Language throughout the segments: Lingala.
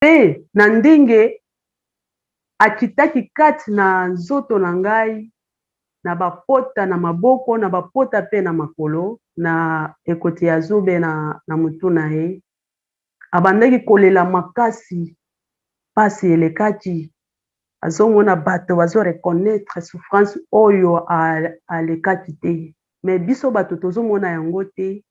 Mpe na ndenge akitaki kati na nzoto na ngai, na bapota na maboko, na bapota mpe na makolo, na ekoti ya zube na, na motu na ye, abandaki kolela makasi, pasi elekaki, azomona bato bazo reconnaitre souffrance oyo alekaki te, mais biso bato tozomona yango te,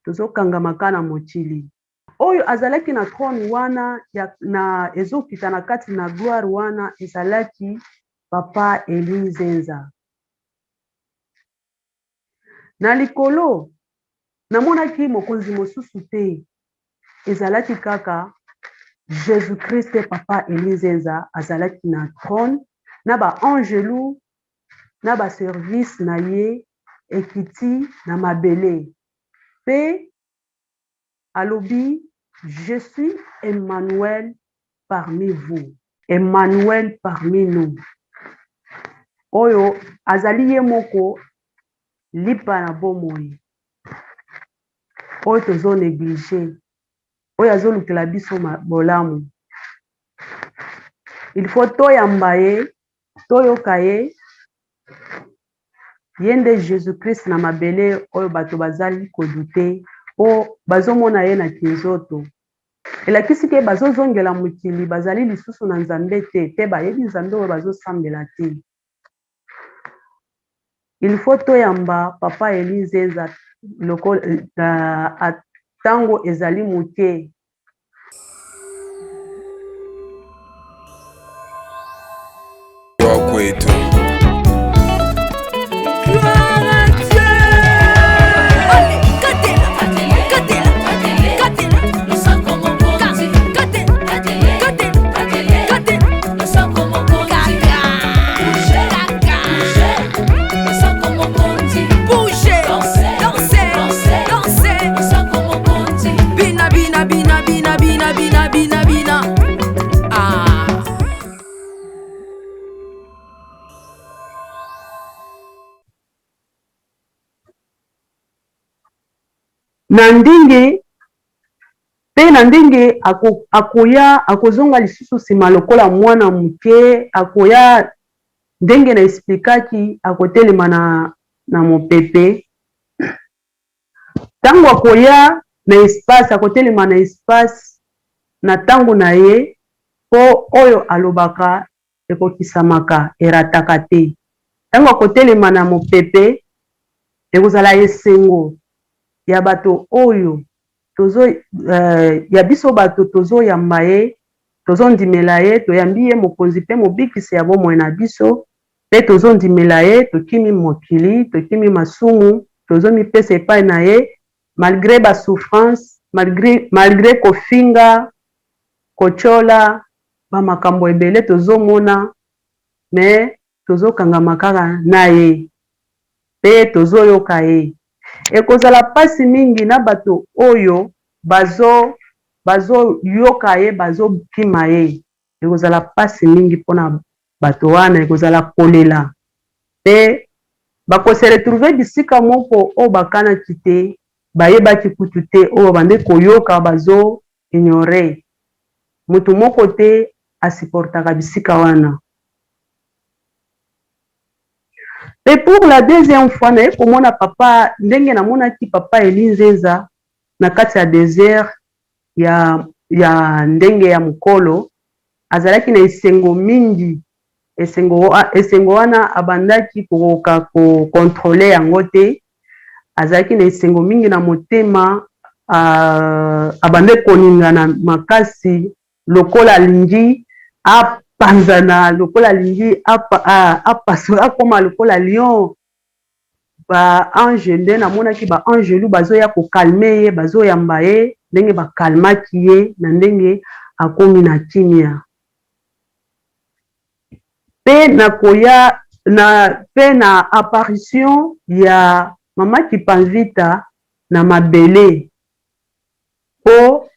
tozokangama kaka na mokili. Oyo azalaki na trone wana ya, na ezokita na kati na gloire wana ezalaki papa Elie Nzenza. Na likolo namonaki mokonzi mosusu te, ezalaki kaka Jesus Christ. Papa Elie Nzenza azalaki na trone na ba angelu na ba service na ye ekiti na mabele pe alobi je suis Emmanuel parmi vous. Emmanuel parmi nous. Oyo azali ye moko lipa na bomoi oyo tozo negliger, oyo azolukela biso bolamu. Il faut toyamba ye, toyoka ye. Ye nde Jesus Christ na mabele oyo bato bazali kodute po bazomona ye na kinzoto. Elakisi ke bazozongela mokili, bazali lisusu na Nzambe te, pe bayebi Nzambe oyo bazosambela te. Il faut toyamba papa Elie Nzenza lokola tango ezali moke. Kwetu. Bina bina bina bina bina bina bina bina. Ah. Na ndenge pe na ndenge ako, akoya akozonga lisusu nsima lokola mwana moke, akoya ndenge na explikaki, akotelema na, na mopepe. Ntango akoya na espace, akotelema na espace na ntango na ye, mpo oyo alobaka ekokisamaka, erataka te. Ntango akotelema na mopepe, ekozala esengo ya bato oyo tozo, eh, ya biso bato tozoyamba ye, tozondimela ye, toyambi ye mokonzi mpe mobikisi ya bomoi na biso, mpe tozondimela ye, tokimi mokili, tokimi masumu, tozomipesa epai na ye malgre ba souffrance, malgre, malgre kofinga, kotiola, ba makambo ebele tozomona, mais tozokangama kaka na ye mpe tozoyoka ye. Ekozala pasi mingi na bato oyo bazo bazoyoka ye, bazokima ye. Ekozala pasi mingi mpona bato wana, ekozala kolela mpe bako se retrouver bisika moko oyo bakanaki te, bayebaki kutu te, oyo babandi koyoka bazo ignorer. Moto moko te a supportaka bisika wana. Pe pour la deuxième fois naye komona papa ndenge namonaki papa Elie Nzenza na kati ya desert ya, ya ndenge ya mokolo, azalaki na esengo mingi. Esengo, esengo wana abandaki kokoka ko controler yango te. Azalaki na esengo mingi na motema, abandaki koningana makasi lokola alingi apanzana, lokola alingi apasola, akoma lokola lion. Ba ange nde namonaki ba angelu bazoya ko calmer ye, bazoyamba ye ndenge ba calmaki ye na ndenge akomi na kimia. Pe na koya na pe na apparition ya mama Kipanvita na mabele po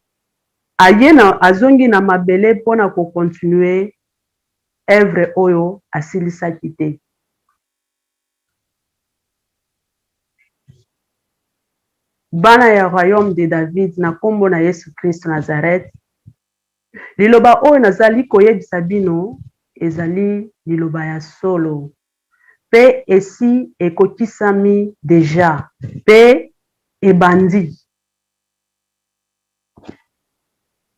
aye na azongi na mabele pona ko continuer oeuvre oyo asilisaki te. Bana ya royaume de David na kombo na Yesu Christ Nazareth. Liloba oyo nazali koyebisa bino ezali liloba ya solo pe esi ekokisami dejà pe ebandi.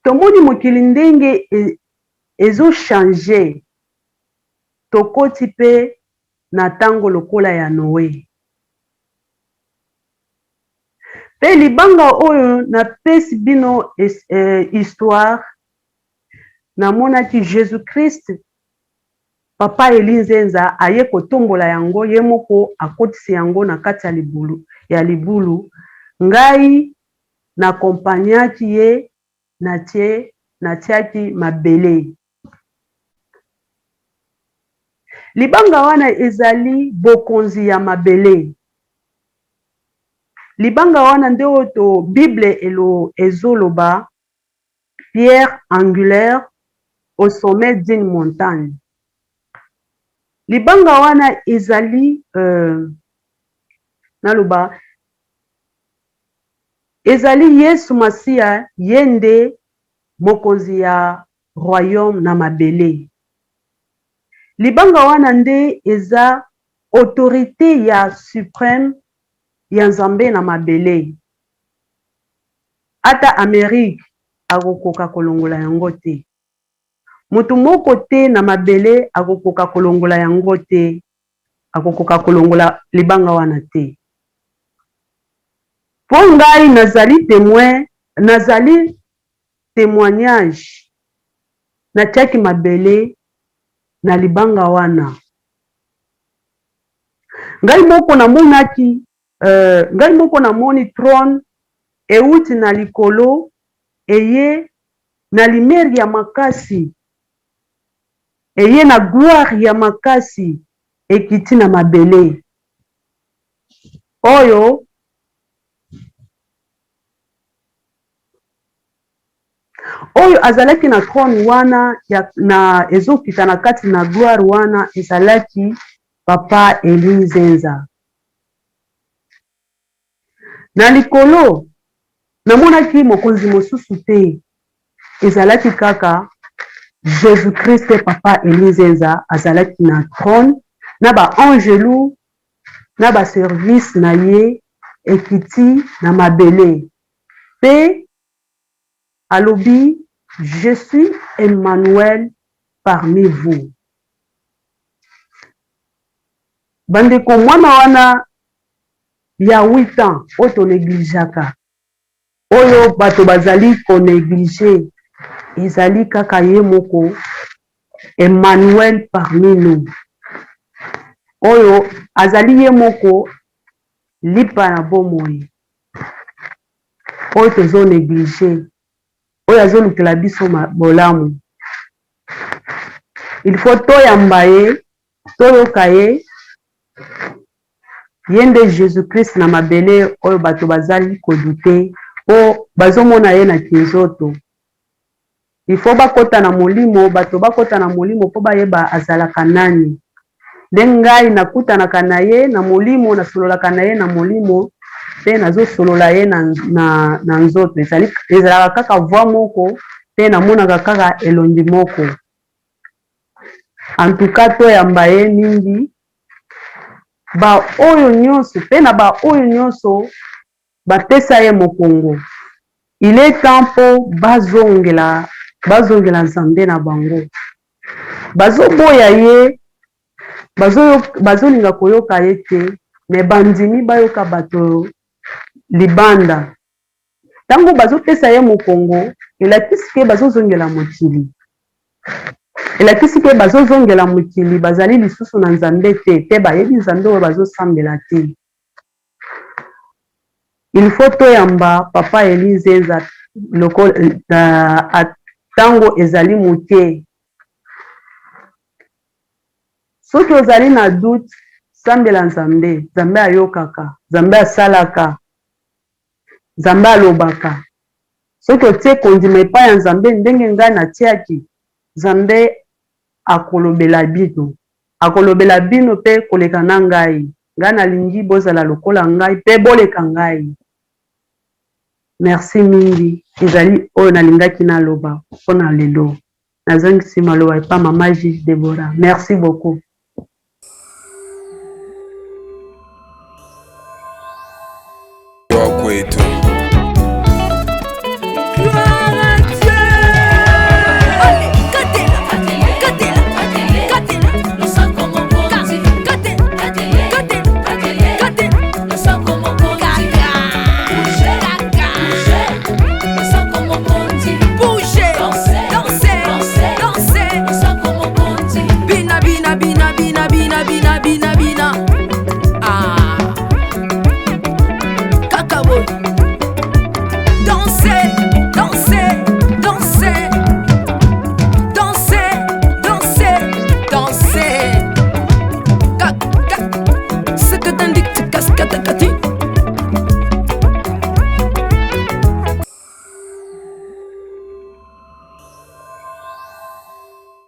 Tomoni mokili ndenge ezo changer, tokoti pe na tango lokola ya Noe. Pe libanga oyo napesi bino histoire, namonaki Jesus Christ Papa Elie Nzenza aye kotombola yango ye moko akotisi yango na kati ya libulu ya libulu ngai na accompagnaki ye natie natiaki mabele. Libanga wana ezali bokonzi ya mabele. Libanga wana nde oyo to bible elo ezoloba pierre angulaire au sommet d'une montagne. Libanga wana ezali euh, naloba ezali Yesu Masiya, ye nde mokonzi ya royaume na mabele. Libanga wana nde eza autorite ya supreme ya Nzambe na mabele. Ata Amerique akokoka kolongola yango te. Moto moko te na mabele akokoka kolongola yango te, akokoka kolongola libanga wana te. Po ngai nazali temoin, nazali temoignage, natiaki mabele na libanga wana. Ngai moko namonaki, ngai moko namoni trone ewuti na likolo eye na lumière ya makasi, eye na gloire ya makasi ekiti na mabele oyo. Oyo azalaki na trone wana ya na ezokita na kati na gloire wana ezalaki papa Elie Nzenza. Na likolo namonaki mokonzi mosusu te, ezalaki kaka Jesus Christ papa Elie Nzenza azalaki na trone na ba angelu na ba service na ye ekiti na mabele pe alobi je suis Emmanuel parmi vous. Bandeko mwana wana ya 8 ans oyo to negligeaka, oyo bato bazali ko negliger ezali kaka ye moko Emmanuel parmi nous oyo azali ye moko lipa na bomoi oyo tozo negliger, oyo azolukela biso bolamu. Il faut toyamba ye, toyoka ye, ye nde Jesus Christ na mabele oyo bato bazali ko douter po bazomona ye na kinzoto. Il faut bakota na molimo, bato bakota na molimo po bayeba azalaka nani. Nde ngai nakutanaka na ye na molimo, nasololaka na ye na molimo pe nazosolola ye na, na, na nzoto. Ezali, ezalaka kaka voix moko pe namonaka kaka elongi moko. En tout cas toyamba ye mingi ba oyo nionso pe na ba oyo nionso bapesa ye mokongo il est temps po bazongela bazongela Nzambe na bango bazoboya ye bazolinga koyoka ye te mais bandimi bayoka bato libanda Tango bazopesa ye mokongo elakisi ke bazozongela mokili, elakisi ke bazozongela mokili, bazali lisusu na Nzambe te pe bayebi Nzambe oyo bazosambela te. Il faut toyamba papa Elie Nzenza lokola tango ezali moke. Soki ozali na doute sambela Nzambe, Nzambe ayokaka, Nzambe asalaka. Nzambe alobaka. Soki otie kondima epai ya Nzambe ndenge ngai natiaki, Nzambe akolobela bino. Akolobela bino pe koleka na ngai. Ngai nalingi bozala lokola ngai pe boleka ngai. Merci mingi, ezali oyo nalingaki naloba mpona lelo. Nazongisi maloba epa mama juge Deborah. Merci beaucoup.